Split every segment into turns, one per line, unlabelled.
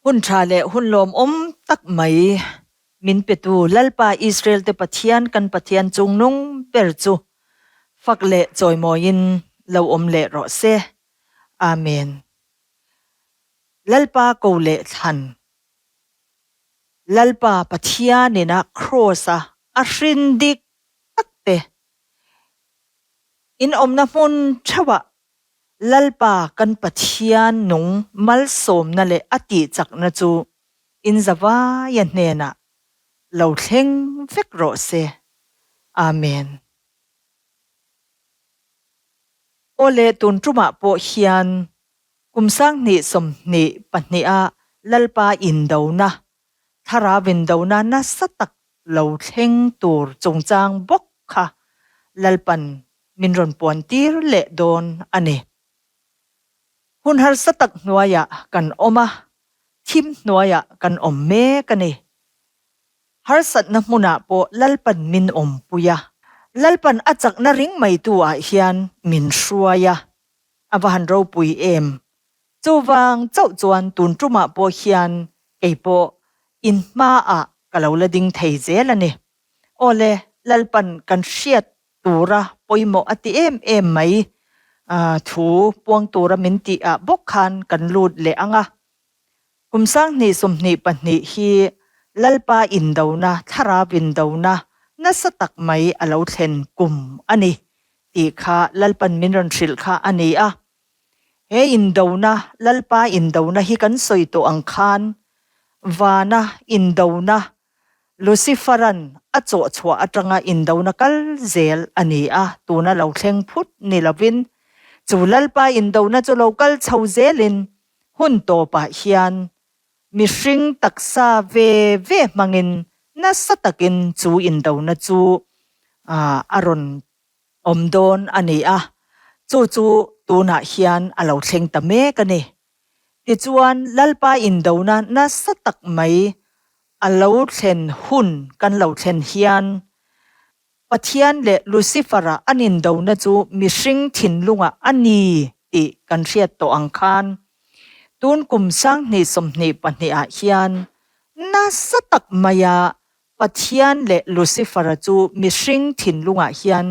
Hun tha leh hun lawmawm tak mai min petu Lalpa Israel te Pathian kan Pathian chungnung ber chu fak leh chawimawiin lo awm leh rawh se. Amen. Lalpa ko leh thlan. Lalpa Pathianin a Kraws a a hrin dik tak te in awmna hmun theuhah Lalpa kan Pathian nung malsawmna leh a tihchakna chu in zavaia hnenah lo thleng vek rawh se. Amen. Aw le tun tumah pawh hian kum 2022 a Lalpa indona, thlarau indona nasa tak lo thleng tur chungchang bawk kha Lalpan min rawn puan tir leh dawn a ni. Hun harsa tak hnuaiah kan awm a, thim hnuaiah kan awm mek a ni. Harsatna hmunah pawh Lalpan min awmpui a, Lalpan a chakna ring maitu ah hian min hruai a, a va han ropui em! Chuvang chauh chuan tun tumah pawh hian kei pawh in hmaah ka lo la ding thei zel a ni. Awle, Lalpan kan hriat tura pawimawh a ti em em mai thu puang tura min tih ah bawk khan kan lut leh ang a. Kum 2022 hi Lalpa indona, thlarau indona nasa tak mai a lo thlen kum a ni tih kha Lalpan min rawn hrilh kha a ni a. He indona, Lalpa indona hi kan sawi tawh ang khan vana indona Lucifer-a'n a chawh chhuah atanga indona kal zel a ni a, tuna lo thleng phut ni lovin chu Lalpa indona chu lo kal chho zelin hun tawpah hian mihring taksa ve ve hmangin nasa takin chu indona chu a rawn awm dawn a ni a, chu chu tunah hian a lo thleng ta mek a ni. Tichuan, Lalpa indona nasa tak mai a lo thlen hun kan lo thlen hian, Pathian leh Lucifer-a an indona chu mihring thinlungah a ni tih kan hriat tawh ang khan, tun kum 2022 ah hian nasa tak maia Pathian leh Lucifer-a chu mihring thinlungah hian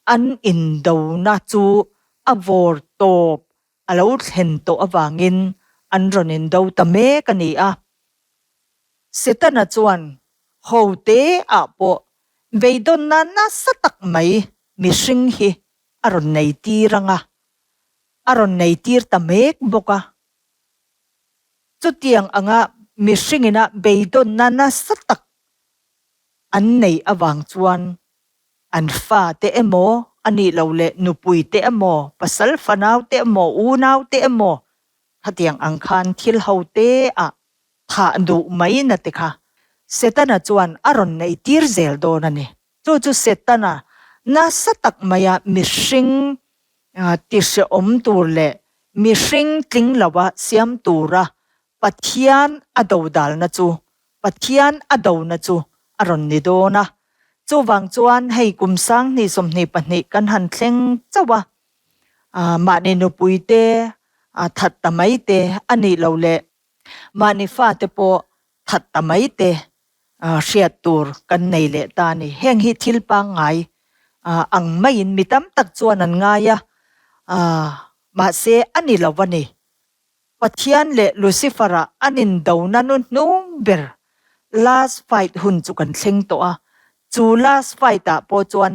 an indona chu a vawr tawp a lo thlen tawh avangin an rawn indo ta mek a ni a. Setana chuan ho te ah pawh beidawnna nasa tak mai mihring hi a rawn nei tir ang a, a rawn nei tir ta mek bawk a. Chutiang anga mihringina beidawnna nasa tak an neih avang chuan An fa te emaw, a nih loh leh nupui te emaw, pasal fanau te emaw, unau te emaw, khatiang ang khan thil ho te ah thah duh mai na te kha Setana chuan a rawn neih tir zel dawn a ni. Chu chu Setana nasa tak maia mihring tihrehawm tur leh mihring tling loa siam tura Pathian a dodalna chu Pathian a dona chu a rawn ni dawn a. Chuvang chuan hei kum 2022 kan han thleng chauh a, mahni nupui te that ta mai te a nih loh leh mahni fate pawh that ta mai te hriat tur kan nei leh ta a ni. Heng hi thil pangngai ang maiin mi tam tak chuan an ngai a, mahse a ni lo a ni. Pathian leh Lucifer-a an indona nu hnung ber last fight hun chu kan thleng tawh a, chu last fight-ah pawh chuan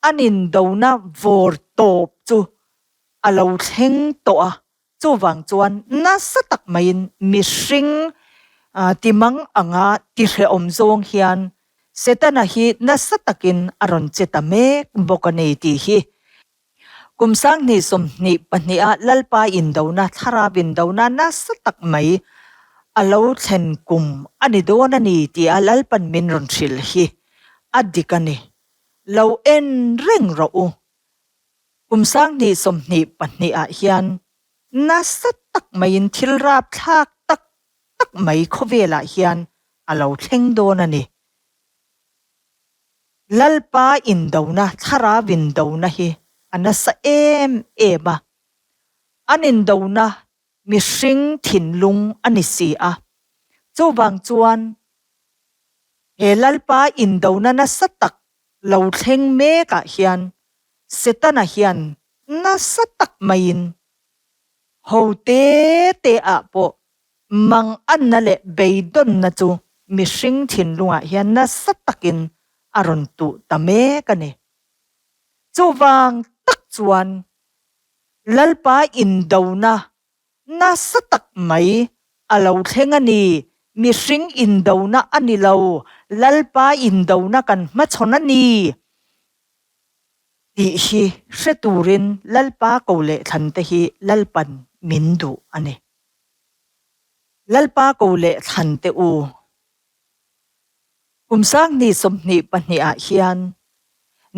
an indona vawr tawp chu a lo thleng tawh a, chuvang chuan nasa tak maiin mihring timang anga tihrehawm zawng hian Setana hi nasa takin a rawn che ta mek bawk a ni tih hi Kum 2022 a Lalpa indona, thlarau indona nasa tak mai a lo thlen kum a ni dawn a ni tia Lalpan min rawn hrilh hi a dik a ni. Lo en reng rawh u. Kum 2022 ah hian nasa tak maiin thil rapthlak tak tak mai khawvelah hian a lo thleng dawn a ni. Lalpa indona, thlarau indona hi a nasa em em a. An indona mihring thinlung a ni si a. Chuvang chuan he Lalpa indona nasa tak lo thleng mekah hian Setana hian nasa tak maiin ho te te ah pawh manganna leh beidawnna chu mihring thinlungah hian nasa takin a rawn tuh ta mek a ni. Chuvang tak chuan Lalpa indona nasa tak mai a lo thleng a ni, mihring indona a ni lo, Lalpa indona kan hmachhawn a ni. Tih hi hre turin Lalpa ko leh thlan te hi Lalpan min duh a ni. Lalpa ko leh thlan te u. Kum sanghnih 22 ah hian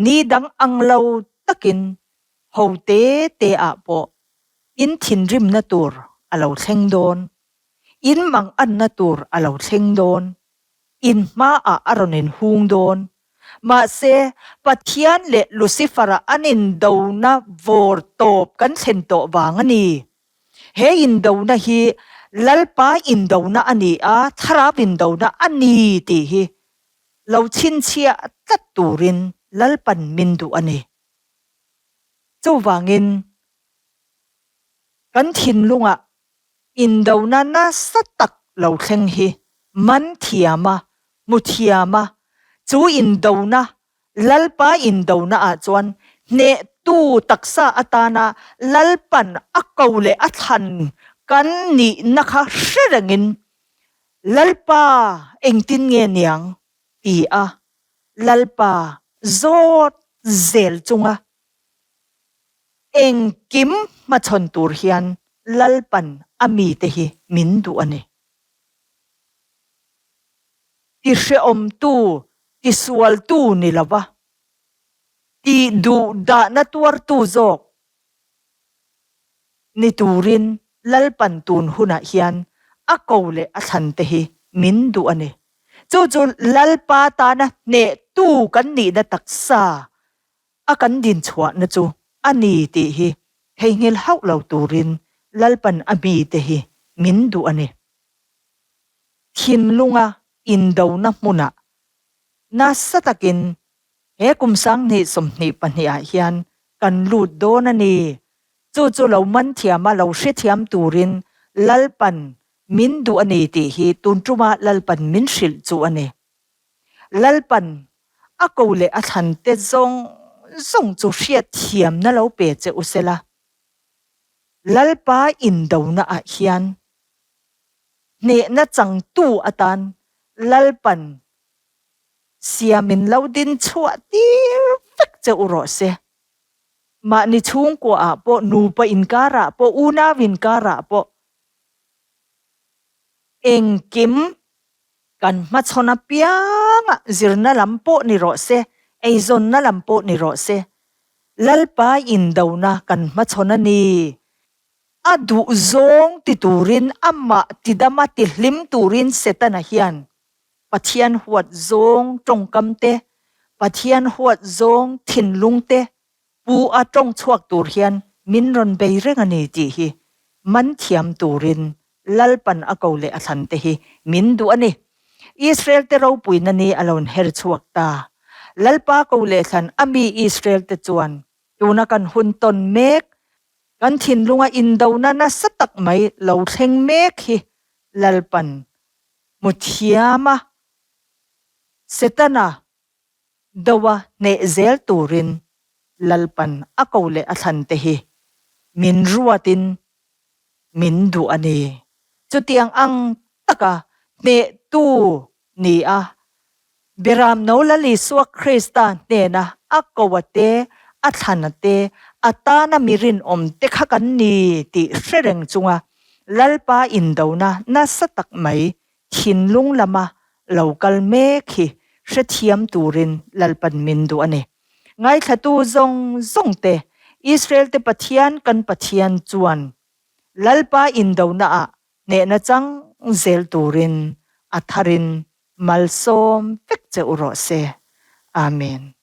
ni dang ang lo takin ho te te ah pawh in thinrimna tur a lo thleng dawn, in manganna tur a lo thleng dawn. In hmaah a rawn inhung dawn. Mahse, Pathian leh Lucifer-a an indona vawr tawp kan thlen tawh vang a ni. He indona hi Lalpa indona a ni a, Thlarau indona a ni tih hi lo chhinchhiah tlat turin Lalpan min duh a ni. Chuvangin, kan thinlungah Indona nasa tak lo thleng hi man thiam a, hmu thiam a, chu indona, Lalpa indona ah chuan hnehtu taksa atana Lalpan a ko leh a thlan kan nihna kha hre rengin Lalpa engtin nge niang ti a Lalpa zawt zel chunga Engkim hmachhawn tur hian Lalpan a mite hi min duh a ni. Tihrehawmtu, tisualtu ni lova, tihduhdahna tuartu zawk ni turin Lalpan tun hunah hian a ko leh a thlante hi min duh a ni. Chu chu Lalpa tana hnehtu kan nihna taksa a kan dinchhuahna chu a ni tih hi theihnghilh hauh lo turin Lalpan a mite hi min duh a ni. Thinlunga indona hmunah nasa takin he kum 2022 ah hian kan lut dawn a ni. Chu chu lo man thiama lo hrethiam turin Lalpan min duh a ni tih hi tun tuma Lalpan min hrilh chu a ni. Lalpan a ko leh a thlan te zawng zawng chu hriatthiamna lo pe che u sela. Lalpa indona ah hian hnehna changtu atan Lalpan siamin lo din chhuah tir vek che u rawh se. Mahni chhungkua ah pawh, nupa inkarah pawh, unau inkarah pawh engkim Kan hmachhawn apianga zirna lam pawh ni rawh se, eizawnna lam pawh ni rawh se, Lalpa indona kan hmachhawn a ni. A duhzawng ti turin, amah tidama tihlim turin Setana hian Pathian huat zawng tawngkam te, Pathian huat zawng thinlung te pu a tawng chhuak tur hian min rawn bei reng a ni tih hi man thiam turin Lalpan a ko leh a thlan te hi min duh a ni. Israel te ropuina ni a lo her chhuak ta. Lalpa ko leh thlan a mi Israel te chuan tuna kan hun tawn mek, kan thinlunga indona nasa tak mai lo thleng mek hi Lalpan hmu thiam a, Setana Doa hneh zel turin Lalpan a ko leh a thlan te hi min ruatin min duh a ni. Chutiang ang taka hnehtu ni a, Beramno Lal Isua Krista hnena a ko a te, a thlan a te, a tana mi rinawm te kha kan ni tih hre reng chunga Lalpa indona nasa tak mai thinlung lama lo kal mek hi hrethiam turin Lalpan min duh a ni. Ngaithlatu zawng zawng te, Israel te Pathian kan Pathian chuan Lalpa indona ah hnehna chang zel turin a tharin malsawm vek che u rawh se. Amen.